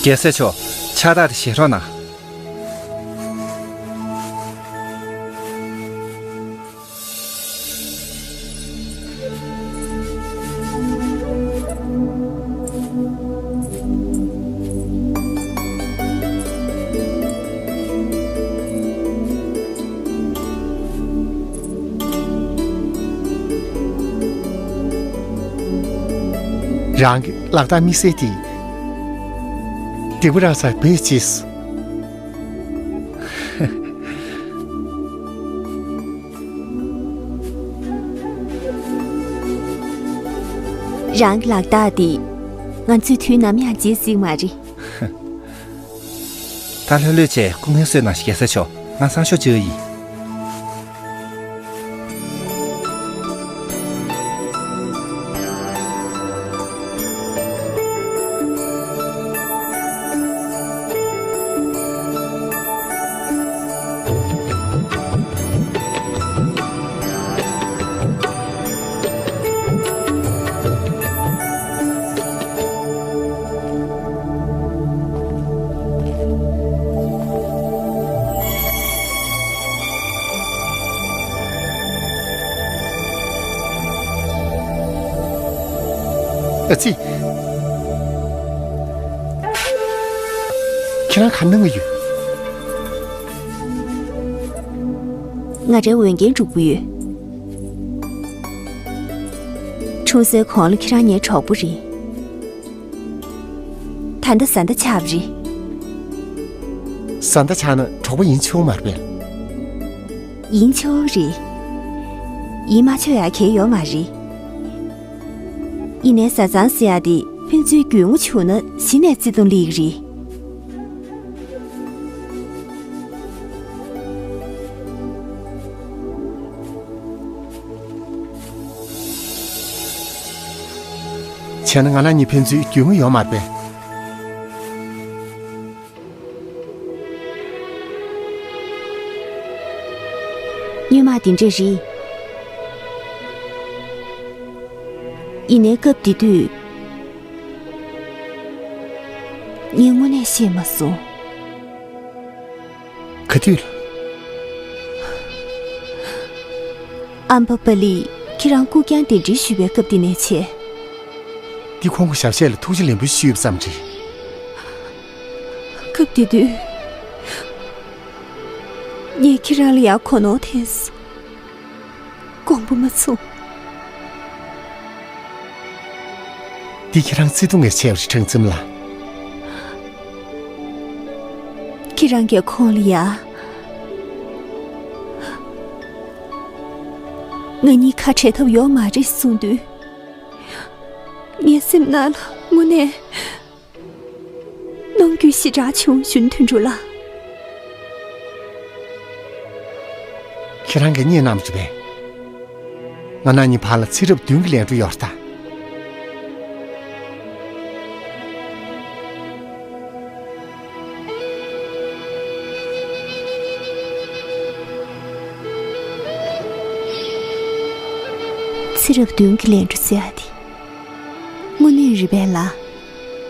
རྒྱལ་སྲས་མཆོག་ཕྱག་རྟགས་དེ་བཞེས་རོགས་གནང་། རང་གི་ལག་རྟགས་དམིགས་བསལ་དེ། སྡིག་པ་རང་སར་བེད་སྤྱད་སོང་། རང་གི་ལག་རྟགས་འདི་ང་ཚོས་དུས་ནམ་ཡང་བརྗེད་སྲིད་མ་རེད། ད་ལྷོད་ལྷོད་བྱས་སྐུ་ངལ་གསོས་གནང་། རྒྱལ་སྲས་མཆོག་ང་སང་ཞོགས་འབྱོར་ཡིན། ཨ་ཙི། ཁྱེད་རང་ག་རེ་གནང་གི་ཡོད། ང་རའི་འོས་འགན་སྒྲུབ་ཀྱི་ཡོད། འཁྲུངས་སའི་གོང་ལ་ཁྱེད་རང་ངའི་གྲོགས་པོ་རེད། ད་ལྟ་བཟའ་ཟླ་ཆགས་པ་རེད། བཟའ་ཟླ་ཆགས་ན་གྲོགས་པོ་ཡིན་ཆོག་མ་རེད་པས། ཡིན་ཆོག་རེད། ཡིན་མ་ཆོག་ཡ་གང་ཡོད་མ་རེད། ཡིན་ནའི་བཟའ་ཚང་ཟེར་ཡ་དེ་ཕན་ཚུན་རྒྱུས་མངའ་བྱུང་ན་གཞི་ནས་བརྩེ་དུང་སླེབས་ཀྱི་རེད། བྱས་ན་ང་རང་གཉིས་ཕན་ཚུན་རྒྱུས་མངའ་ཡོད་མ་རེད་པས། སྔོན་མ་དེ་འདྲས་རེད། ཡིན་ནའི་སྐབས་དེ་དུས་ངས་དངོས་གནས་ཤེས་མ་སོང་། ག་དུས་ལ། ཨམ་བྷ་པ་ལིས་ཁྱེད་རང་སྐུ་རྐྱང་གདན་འདྲེན་ཞུས་པའི་སྐབས་དེ་ནས་བྱས། འདི་ཁོང་གི་ཞབས་གཞས་ལ་ཐུགས་རྗེ་ལེགས་འབུལ་ཞུས་པ་ཙམ་རེད། སྐབས་དེ་དུས། ངས་ཁྱེད་རང་ལ་ཡང་གོ་ནོར་ཐེབས་སོང་། དགོངས་པ་མ་ཚོམས། འདི་ཁྱེད་རང་བརྩེ་དུང་ངས་ཆེ་བར་དྲང་ཙམ་ལ། ཁྱེད་རང་གིས་ཁོང་ལ་ཡ། ང་གཉིས་ཁ་བྲལ་ཐབས་ཡོད་མ་རེད་གསུངས་དུས། ངའི་སེམས་ནང་ལ་དངོས་གནས། གནོང་འགྱོད་ཞེ་དྲག་བྱུང་། ཞུན་དོན་གྲུབ་ལགས། ཁྱེད་རང་གིས་རྙེད་གནང་བ་རེད་པས། ང་རང་གཉིས་བར་ལ་ཚེ་རབས་བདུན་གྱི་ལས་འཕྲོ་ཡོད་རེད་ད། ཚེ་རབས་བདུན་གྱི་ལས་འཕྲོ་ཟེར་ཡ་དེ། དངོས་གནས་རེད་པས་ལགས།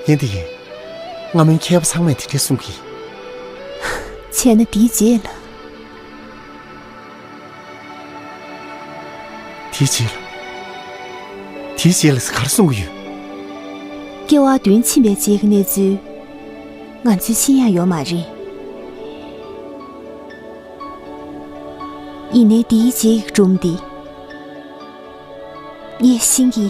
ཡིན་དེ་ཡིན། སྔ་མོའི་མཁས་པ་ཚང་མས་དེ་འདྲ་གསུང་གི། བྱས་ན་དེའི་རྗེས་ལ། དེའི་རྗེས་ལ། དེའི་རྗེས་ལ་ག་རེ་གསུང་གི་ཡོད། སྐྱེ་བ་བདུན་ཕྱིན་པའི་རྗེས་ཀྱི་གནས་ཚུལ། ང་ཚོས་ཤེས་ཡ་ཡོད་མ་རེད། ཡིན་ནའི་དེའི་རྗེས་ཀྱི་སྒྲུང་འདི། ངས་ཤེས་ཀྱི།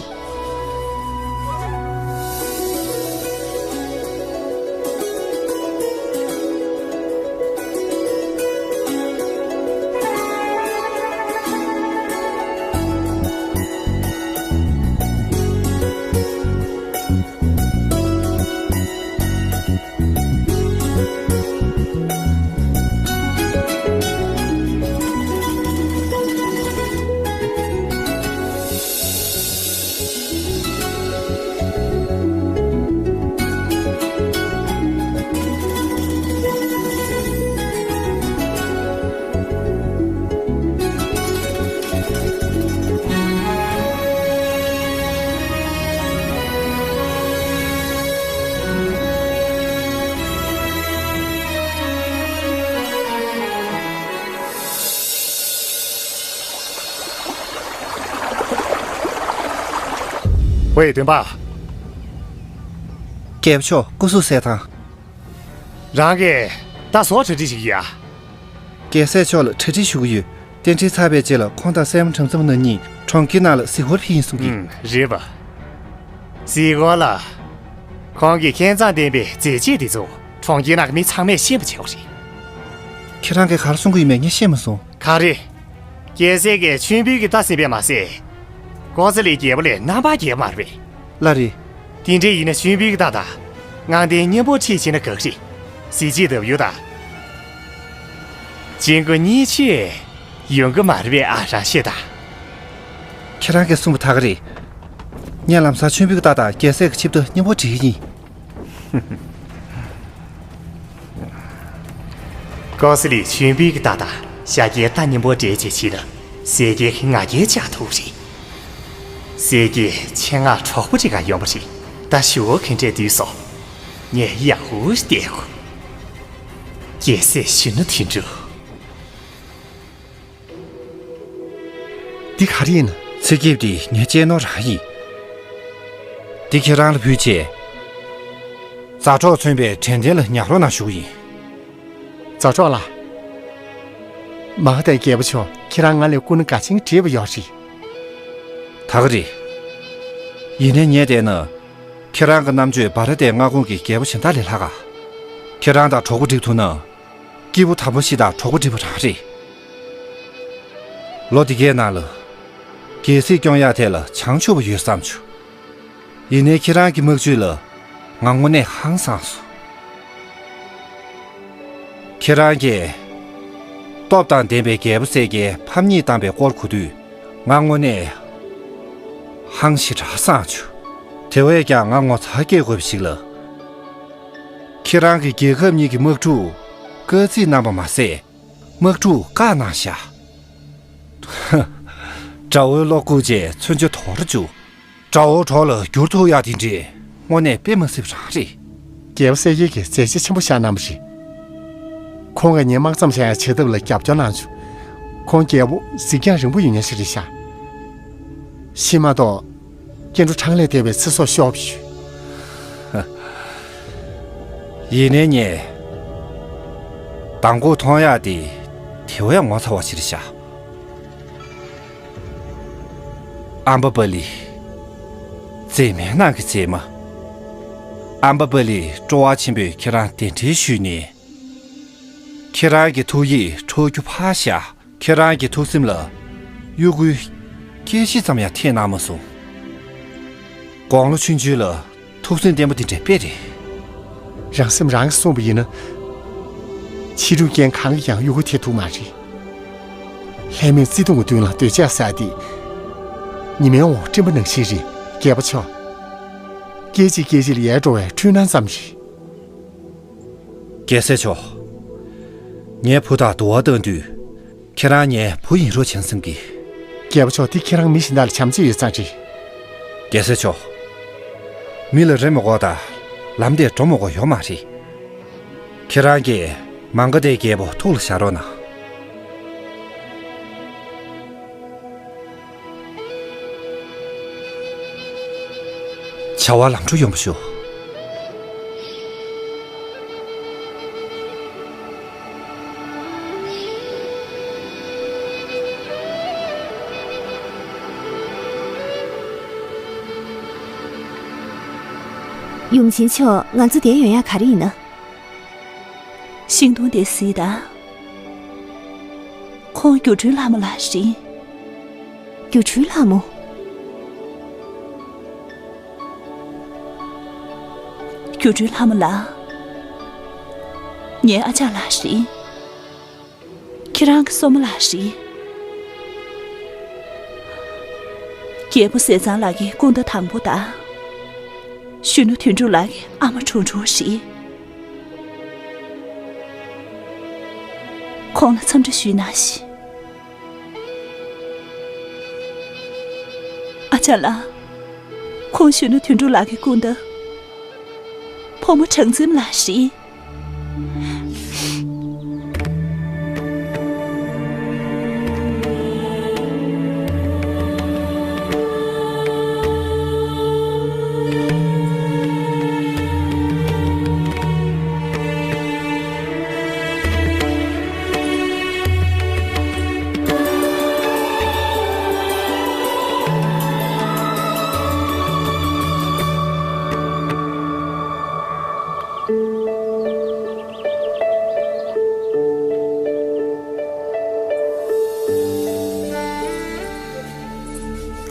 ཝེ། སྟོན་པ། རྒྱལ་པོ་མཆོག་སྐུ་གཟུགས་གསལ་ཐང་། རང་གིས་ད་གཟོད་གྲ་སྒྲིག་ཞིག་ཡ། རྒྱལ་སྲས་མཆོག་ལ་གྲ་སྒྲིག་ཞུ་གི་ཡོད། རྟེན་འབྲེལ་ཚར་བའི་རྗེས་ལ་ཁོང་དང་སྲས་མོ་བྲམ་ཟེ་མོ་རྣམ་གཉིས་གྲོང་ཁྱེར་ནང་ལ་གཟིགས་སྐོར་ཕེབས་ཡིན་གསུང་གི། ཨུམ། རེད་པ། གཟིགས་སྐོར་ལ། ཁོང་གི་ཁྱད་མཚར་ལྡན་པའི་མཛད་རྗེས་དེ་ཚོ་གྲོང་ཁྱེར་ནང་གི་མི་ཚང་མས་ཤེས་པ་བྱེད་དགོས་རེད། ཁྱེད་རང་གིས་ག་རེ་གསུང་གི་ཡོད་མེད་ངས་ཤེས་མ་སོང་། ག་རེ། རྒྱལ་སྲས་ཀྱིས་མཆོད་འབུལ་གྱི་རྟ་ཟིན་པས་མ་ཟད། ཀོ་ས་ལིའི་རྒྱལ་པོ་ལས་རྣམ་པར་རྒྱལ་པོ་མ་རེད་པས། ལགས་རེད། དེ་འདྲ་ཡིན་ན་མཆོད་འབུལ་གྱི་རྟ་དང་། དངངས་བདེན་སྙིང་པོ་ཁྲིད་ཕྱིན་ན་དགའ་གི་རེད། གཟི་བརྗིད་ལྡབ་ཡུ་དང་། གཅིག་མགོ་གཉིས་མཆོད་ཡོང་གི་མ་རེད་པས། ཨ། རང་ཤེས་དང་། ཁྱེད་རང་གིས་གསུངས་པ་དག་གི་རེད། ངས་ལམ་སང་མཆོད་འབུལ་གྱི་རྟ་དང་རྒྱལ་སྲས་ཀྱི་ཆིབས་རྟ་སྙིང་པོ་སྒྲིག་གི་ཡིན། ཀོ་ས་ལིའི་མཆོད་འབུལ་གྱི་རྟ་དང་ཤཱཀྱའི་རྟ་སྙིང་པོ་སྦྲེལ་བྱས་ཕྱིན་ན་སྲས་ཀྱི་ང་རྒྱལ་ཆགས་ཐུབ་རེད། སྲས་ཀྱི་ཆེད་མངགས་གྲོགས་པོ་ཅིག་ག་ཡོང་པ་རེད། ད་ཞུ་བ་ག་འདྲས་བསྡུས་སོང་། ངས་ཡག་པོ་བལྟས་གོ། རྒྱལ་སྲས་གཞོན་ནུ་དོན་གྲུབ། འདི་ག་རེ་ཡིན་ན། ཚེ་སྐྱིད་འདི་ངའི་གཅེས་ནོར་རང་ཡིན། འདི་ཁྱེད་རང་ལ་ཕུལ་ཆེད། མཛའ་གྲོགས་མཚོན་པའི་དྲན་རྟེན་ལ་ཉར་རོགས་གནང་ཞུ་གི་ཡིན། མཛའ་གྲོགས་ལགས། མ་ཧཱ་དཱའི་རྒྱལ་པོ་མཆོག་ཁྱེད་རང་ང་ལས་སྐུ་ན་དགའ་ཞེན་བྲིས་པ་ཡོད་རེད། ད་ག་རེད། ཡིན་ནའི་ངས་བལྟས་ན། ཁྱེད་རང་གི་རྣམ་དཔྱོད་བྷ་ར་ཏའི་མངའ་ཁོངས་ཀྱི་རྒྱལ་པོ་གཞན་དག་ལས་ལྷག་ག། ཁྱེད་རང་དང་གྲོགས་པོ་སྒྲིག་ཐུབ་ན། སྐྱེས་བུ་དམ་པ་ཞིག་དང་གྲོགས་པོ་སྒྲིག་པ་རང་རེད། ལོ་འདི་གའི་ནང་ལ། རྒྱལ་སྲིད་སྐྱོང་ཡག་ཐད་ལ་བྱང་ཆུབ་པ་ཡོད་བསམ་བྱུང་། ཡིན་ནའི་ཁྱེད་རང་གི་དམག་ཇུས་ལ་ང་དངོས་གནས་ཧང་སངས་སོང་། ཁྱེད་རང་གིས་སྟོབས་དང་ལྡན་པའི་རྒྱལ་པོ་གསལ་རྒྱལ་ཕམ་ཉེས་བཏང་པའི་སྐོར་གོ་དུས་ང་དངོས་གནས་ཧང་ཞེ་དྲག་སངས་བྱུང་། དེ་བས་ཀྱང་ང་ངོ་ཚ་སྐྱེ་དགོས་པ་ཞིག་ལ། ཁྱེད་རང་གིས་རྒྱལ་ཁབ་གཉིས་ཀྱི་དམག་འཁྲུག་སྐར་རྩིས་གནང་པ་མ་ཟད། དམག་འཁྲུག་བཀག་གནང་བཞག། དགྲ་བོའི་བློ་བཀུག་རྗེས་མཚོན་ཆ་དོར་བཅུག། དགྲ་བོ་གྲོགས་ལ་བསྒྱུར་ཐུབ་ཡག་དེ་འདྲས་དངོས་གནས་དཔེ་མ་སྲིད་པ་རང་རེད། རྒྱལ་པོ་གསལ་རྒྱལ་གྱིས་མཛད་རྗེས་ཆེན་པོ་བཞག་གནང་བ་རེད། ཁོང་གིས་ངའི་དམག་མཚམས་བཞག་ཡག་བྱེད་ཐབས་ལ་རྒྱབ་སྐྱོར་གནང་བྱུང་། ཁོང་རྒྱལ་པོ་གཟིགས་རྒྱང་རིང་པོ་ཡོད་མཁན་ཞིག་རེད་ཤག་ཤི་མ་གཏོགས། སྐྱེ་འགྲོ་འཕྲང་ལས་འདས་པའི་ཚེ་སྲོག་ཤོར་བ་ཞུ། ཡིན་ནའི་ངས། མདང་དགོང་མཐོང་ཡག་དེ། དེ་བས་ངོ་མཚར་བ་ཞིག་རེད་ཤག་ཨམ་བ་པ་ལི། མཛེས་མའི་ནང་གི་མཛེས་མ། ཨམ་བ་པ་ལི་སྤྲོ་བ་ཆེན་པོས་ཁྱེད་རང་གདན་འདྲེན་ཞུས་ནས། ཁྱེད་རང་གི་ཐུགས་ཡིད་འཕྲོག་རྒྱུ་ཕར་བཞག་ཁྱེད་རང་གི་ཐུགས་སེམས་ལ་གཡོ་འགུལ་སྐད་ཅིག་ཙམ་ཡང་ཐེབས་གནང་མ་སོང་། དགུང་ལོ་ཆུང་ཆུང་ལ་ཐུགས་སེམས་བརྟན་པོ་འདི་འདྲ་དཔེ་རེད། རང་སེམས་རང་གིས་བསྲུངས་པ་ཡིན་ན། ཕྱི་རུ་རྐྱེན་གང་གིས་ཀྱང་གཡོ་འགུལ་ཐེབས་ཐུབ་མ་རེད། ལྷད་མེད་བརྩེ་དུང་གི་མདུན་ལ་འདོད་ཆགས་ཟེར་དེ། ཉི་མའི་འོག་སྤྲིན་པ་ནང་བཞིན་རེད། རྒྱལ་པོ་མཆོག་སྐད་ཅིག་སྐད་ཅིག་ལ་ཡལ་འགྲོ་བའི་འཕྲུལ་སྣང་ཙམ་རེད། རྒྱལ་སྲས་མཆོག་ངའི་བུ་དང་དུ་བ་བཏང་དུས། ཁྱེད་རང་ངའི་བུ་ཡིན་རོགས་བྱས་བསམ་གི། རྒྱལ་པོ་མཆོག་འདི་ཁྱེད་རང་མི་གཞན་དག་ལ་བྱམས་བརྩེ་ཡོད་ཙང་རེད། རྒྱལ་སྲས་མཆོག་མི་ལ་རེ་མི་དགོས་དང་། ལམ་དེར་འགྲོ་མི་དགོས་ཡོད་མ་རེད། ཁྱེད་རང་གིས་མ་ག་དྷའི་རྒྱལ་པོ་ཐུགས་ལ་བཞག་རོགས་གནང་། བྱ་བ་ལམ་འགྲོ་ཡོང་བ་ཞུ། ཡུམ་ཆེན་མཆོག་ང་ཚོ་འདིར་ཡོང་ཡག་ག་རེ་ཡིན་ན། ཤིང་སྡོང་དེ་གཟིགས་དང་། ཁོང་སྒྱུ་འཕྲུལ་ལྷ་མོ་ལགས་རེད། སྒྱུ་འཕྲུལ་ལྷ་མོ། སྒྱུ་འཕྲུལ་ལྷ་མོ་ལགས། ངའི་ཨ་ཅག་ལགས་རེད། ཁྱེད་རང་གི་སྲུ་མོ་ལགས་རེད། རྒྱལ་པོ་ཟས་གཙང་ལགས་ཀྱི་སྐུ་ཟླ་དང་པོ་དང་། གཞོན་ནུ་དོན་གྲུབ་ལགས་ཀྱི་ཨ་མ་གྲུང་གྲུང་རེད། ཁོང་ལ་འཚམས་འདྲི་ཞུས་གནང་ཞིག་ཨ་ཅག་ལགས། ཁོང་གཞོན་ནུ་དོན་གྲུབ་ལགས་ཀྱི་སྐུ་ཟླ། ཕོ་མོ་གྲངས་འཛིན་ལགས་རེད།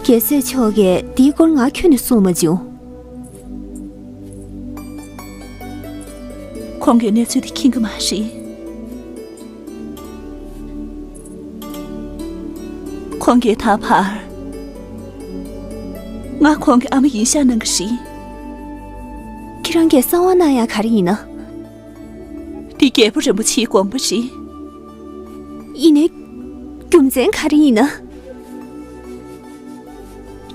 རྒྱལ་སྲས་མཆོག་གིས་འདིའི་སྐོར་ང་ཁྱོན་ནས་གསུངས་མ་བྱུང་། ཁོང་གིས་གནས་ཚུལ་དེ་མཁྱེན་གྱི་མ་རེད། ཁོང་གིས་ད་བར། ང་ཁོང་གི་ཨ་མ་ཡིན་ཤག་གནང་གི་རེད། ཁྱེད་རང་གིས་གསང་བ་གནང་ཡག་ག་རེ་ཡིན་ན། འདི་རྒྱལ་པོ་རིན་པོ་ཆེའི་དགོངས་པ་རེད། ཡིན་ནའི། རྒྱུ་མཚན་ག་རེ་ཡིན་ན།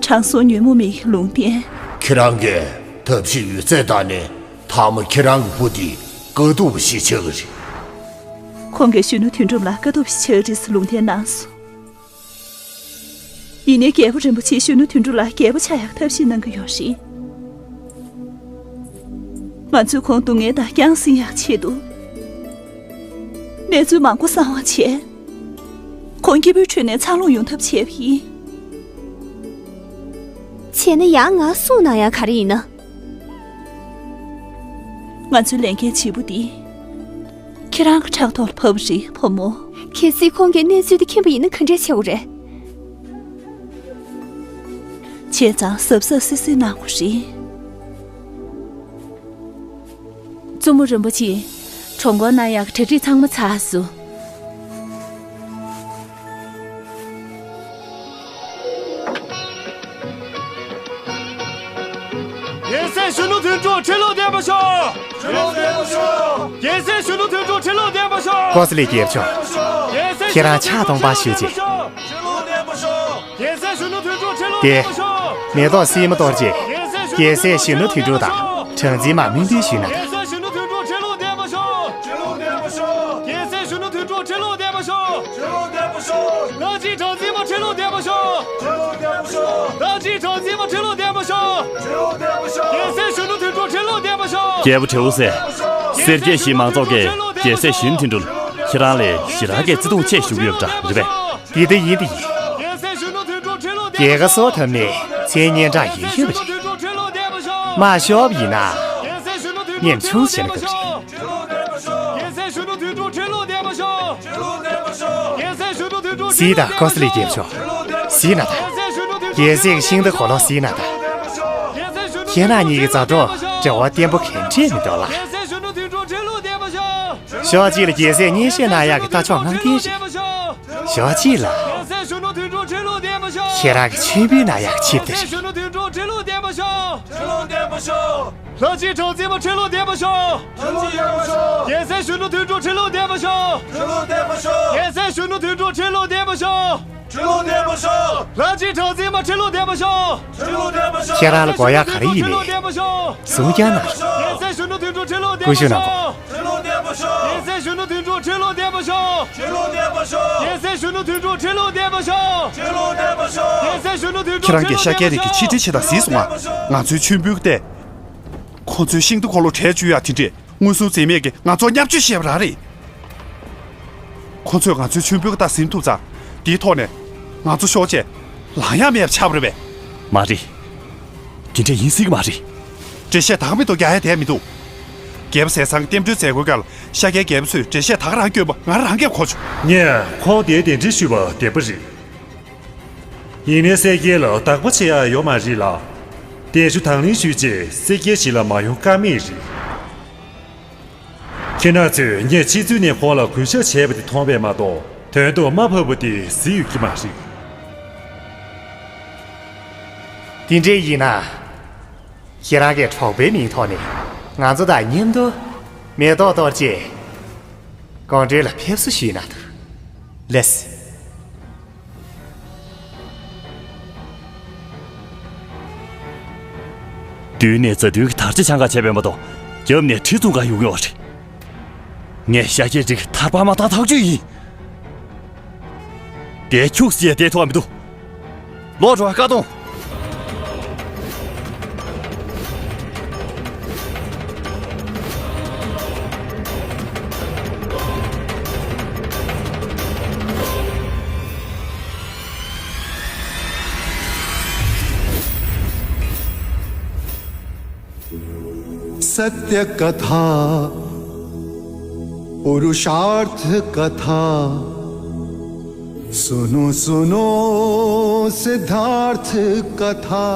དྲང་སྲོང་ཉོན་མོངས་མེད་ཀྱི་ལུང་བསྟན། ཁྱེད་རང་གིས་ཐབས་ཤེས་ཡོད་ཚད་བཏང་ནས་མཐའ་མ་ཁྱེད་རང་གི་བུ་འདི་དཀའ་སྡུག་པ་ཞིག་ཆགས་ཀྱི་རེད། ཁོང་གིས་གཞོན་ནུ་དོན་གྲུབ་ལ་དཀའ་སྡུག་པ་ཞིག་ཆགས་ཀྱི་རེད་ཟེར་ལུང་བསྟན་གནང་སོང་། ཡིན་ནའི་རྒྱལ་པོ་རིན་པོ་ཆེས་གཞོན་ནུ་དོན་གྲུབ་ལ་རྒྱལ་པོ་ཆགས་ཡག་ཐབས་ཤེས་གནང་གི་ཡོད་རེད། ང་ཚོས་ཁོང་སྡུག་བསྔལ་དང་རྐྱང་ཟིན་ཡག་ཆེད་དུ། གནས་ཚུལ་མང་པོ་གསང་བ་བྱས། ཁོང་སྐྱིད་པོའི་ཁྲོད་ནས་འཚར་ལོངས་ཡོང་ཐབས་བྱས་པ་ཡིན། བྱས་ན་ཡང་ང་གསུངས་གནང་ཡག་ག་རེ་ཡིན་ན། ང་ཚོའི་ལས་འགན་ལྗིད་པོ་འདི། ཁྱེད་རང་གི་ཕྲག་ཐོག་ལ་བབས་པ་རེད་བུ་མོ། གལ་སྲིད་ཁོང་གིས་གནས་ཚུལ་འདི་མཁྱེན་པ་ཡིན་ན་ག་འདྲས་བྱེད་དགོས་རེད། བྱས་ཙང་གཟབ་གཟབ་སིབ་སིབ་གནང་དགོས་རེད། བཙུན་མོ་རིན་པོ་ཆེ། གྲོངས་སྐོར་གནང་ཡག་གི་གྲ་སྒྲིག་ཚང་མ་ཚར་སོང་། རྒྱལ་སྲས་གཞོན་ནུ་དོན་གྲུབ་ཁྲི་ལོ་བརྟན་པར་ཤོག་ཁྲི་ལོ་བརྟན་པར་ཤོག་རྒྱལ་སྲས་གཞོན་ནུ་དོན་གྲུབ་ཁྲི་ལོ་བརྟན་པར་ཤོག་ཀོ་ས་ལི་རྒྱལ་པོ་མཆོག་ཁྱེད་རང་ཕྱག་སྟོང་པ་ཞུ་རྗེས། ཁྲི་ལོ་བརྟན་པར་ཤོག་རྒྱལ་སྲས་གཞོན་ནུ་དོན་གྲུབ་ཁྲི་ལོ་བརྟན་པར་ཤོག་དེ། མེ་ཏོག་སིལ་མ་གཏོར་རྗེས། རྒྱལ་སྲས་གཞོན་ནུ་དོན་གྲུབ་དང་གྲངས་འཛིན་མ་སྨོན་འདུན་ཞུས་གནང་། རྒྱལ་སྲས་གཞོན་ནུ་དོན་གྲུབ་ཁྲི་ལོ་བརྟན་པར་ཤོག་ཁྲི་ལོ་བརྟན་པར་ཤོག་རྒྱལ་ རྒྱལ་པོ་ཁྲེའུ་སེ། སེར་སྐྱའི་གཞིས་མང་ཚོགས་ཀྱིས་རྒྱལ་སྲས་གཞོན་ནུ་དོན་གྲུབ་ཁྱེད་རང་ལ་ཞེ་དྲག་གི་བརྩེ་དུང་ཆེ་ཞུ་གི་ཡོད་པ་འདྲ་རེད་པས། འདི་ལྟ་ཡིན་འདི་ཡིན། རྒྱལ་ཁ་གསོ་ཐུབ་ནས་མཚན་སྙན་གྲགས་ཡོད་ཡོད་པ་རེད། མ་ཤོབ་ཡིན་ན། ཉམ་ཆུང་བྱས་ན་དགའ་པོ་རེད། གཟིགས་དང་ཀོ་ས་ལི་རྒྱལ་པོ་མཆོག་གཟིགས་ན་ད། རྒྱལ་སྲས་ཀྱི་ཤིང་རྟ་གོ་ལོ་གཟིགས་ན་ད། ཁྱེད་རང་གཉིས་ཀྱི་མཛའ་གྲོགས་འབྲེལ་བ་བརྟན་པོ་ག་འདྲས་མི་འདུག་ལ། ཕྱོགས་གཅིག་ལ་རྒྱལ་སྲས་མཉེས་གཤེགས་གནང་ཡག་གི་རྟ་མཆོག་ལྔ་ལྡན་རེད། ཕྱོགས་གཅིག་ལ། ཁྱེད་རང་གི་མཆོད་འབུལ་གནང་ཡག་གི་ཆིབས་རྟ་རེད། ལྷ་རྗེ་གྲགས་འཛིན་མ་ཁྲི་ལོ་བརྟན་པར་ཤོག་ཁྲི་ལོ་བརྟན་པར་ཤོག་རྒྱལ་སྲས་གཞོན་ནུ་དོན་གྲུབ་ཁྲི་ལོ་བརྟན་པར་ཤོག་ཁྲི་ལོ་བརྟན་པར་ཤོག་རྒྱལ་སྲས་གཞོན་ནུ་དོན་གྲུབ་ཁྲི་ལོ་བརྟན་པར་ཤོག་ཁྲི་ལོ་བརྟན་པར་ཤོག་ལྷ་རྗེ་གྲགས་འཛིན་མ་ཁྲི་ལོ་བརྟན་པར་ཤོག་ཁྲི་ལོ་བརྟན་པར་ཤོག་ཁྱེད་རང་ལ་དགོས་ཡག་ག་རེ་ཡིན་ནའི་གསུང་རྐྱང་གནང་རོགས། རྒྱལ་སྲས་གཞོན་ནུ་དོན་གྲུབ་ཁྲི་ལོ་བརྟན་པར་ཤོག་ཁྲི་ལོ་བརྟན་པར་ཤོག་རྒྱལ་སྲས་གཞོན་ནུ་དོན་གྲུབ་ཁྲི་ལོ་བརྟན་པར་ཤོག་ཁྲི་ལོ་བརྟན་པར་ཤོག་རྒྱལ་སྲས་གཞོན་ནུ་དོན་གྲུབ་ཁྲི་ལོ་བརྟན་པར་ཤོག་ཁྲི་ལོ་བརྟན་པར་ཤོག་རྒྱལ་སྲས་གཞོན་ནུ་དོན་གྲུབ་ཁྲི་ལོ་བརྟན་པར་ཤོག་ཁྱེད་རང་གིས་ཤཱཀྱའི་རིགས་ཀྱི་ཆིག་སྒྲིལ་བྱེད་སྟངས་གཟིགས་སོང་ང་། ང་ཚོའི་མཆོད་འབུལ་ཏེ། ཁོ་ཚོའི་ཤིང་རྟ་འཁོར་ལོ་བྲལ་བཅུག་ཡ་དེ་འདྲས་མངོན་སུམ་འཛེམས་མེད་ཀྱིས་ང་ཚོར་བརྙས་བཅོས་བྱས་པ་རང་རེད། ཁོ་ཚོས་ང་ཚོའི་མཆོད་འབུལ་གྱི་རྟ་ཟིན་ཐུབ་ཙང་། དེའི་ཐོག་ནས་ང་ཚོ་ཤོག་ཅེས་ལངས་ཡ་མེད་པ་ཆགས་པ་རེད་པས། མ་རེད། དེ་འདྲས་ཡིན་སྲིད་ཀྱི་མ་རེད། འགྲེལ་བཤད་དག་མི་འདུག་རྒྱག་ཡ་དེ་མི་འདུག་རྒྱལ་པོ་ཟས་གཙང་རྟེན་མགྲོན་མཛད་སྒོའི་སྐབས་ལ་ཤཱཀྱའི་རྒྱལ་པོ་ཚོས་འགྲེལ་བཤད་དག་རང་བསྐྱོན་པ་ང་རང་གིས་གོ་བྱུང་། ངས་ཁོང་དེའི་གདན་འདྲེན་ཞུས་པ་བདེན་པ་རེད། ཡིན་ནའི་སེར་སྐྱ་ལ་བདག་པོ་བྱེད་ཡ་ཡོད་མ་རེད་ལ། གདན་ཞུ་དང་ལེན་ཞུས་རྗེས་སེར་སྐྱའི་གཞིས་ལ་མ་ཡོང་ཀ་མེད་རེད། ཁྱེད་རང་ཚོས་ངས་ཕྱི་ཚུལ་ནས་ཁོང་ལ་གུས་ཞབས་བྱས་པ་དེ་མཐོང་བས་མ་གཏོགས་དོན་དུ་དམའ་ཕབ་པ་དེ་གཟིགས་ཡོད་ཀྱི་མ་རེད། དེ་འདྲས་ཡིན་ན། ཁྱེད་རང་གིས་གྲོགས་པོའི་མིང་ཐོག་ནས་ང་ཚོ་དང་མཉམ་དུ་མེ་ཏོག་གཏོར་རྗེས་ཀོང་སྤྲུལ་ལ་ཕེབས་བསུ་ཞུས་ན་འདུག་ལགས་སེ། མདུན་ནས་མཛའ་མཐུན་གྱི་དར་ཆ་འཆང་ག་བྱས་པས་མ་གཏོགས། རྒྱབ་ནས་གྲི་བཙུགས་ག་ཡོང་གི་ཡོད་རེད། ངས་ཤཱཀྱའི་རིགས་ཐར་པ་མ་ཐག་ཐག་གཅོད་ཡིན། དེ་ཁྱུག་ཅེས་བསྡད་ཐུབ་པ་མི་འདུག་ལོག་འགྲོ་བ་ཀ་གཏོང་། सत्य कथा पुरुषार्थ कथा सुनो सुनो सिद्धार्थ कथा।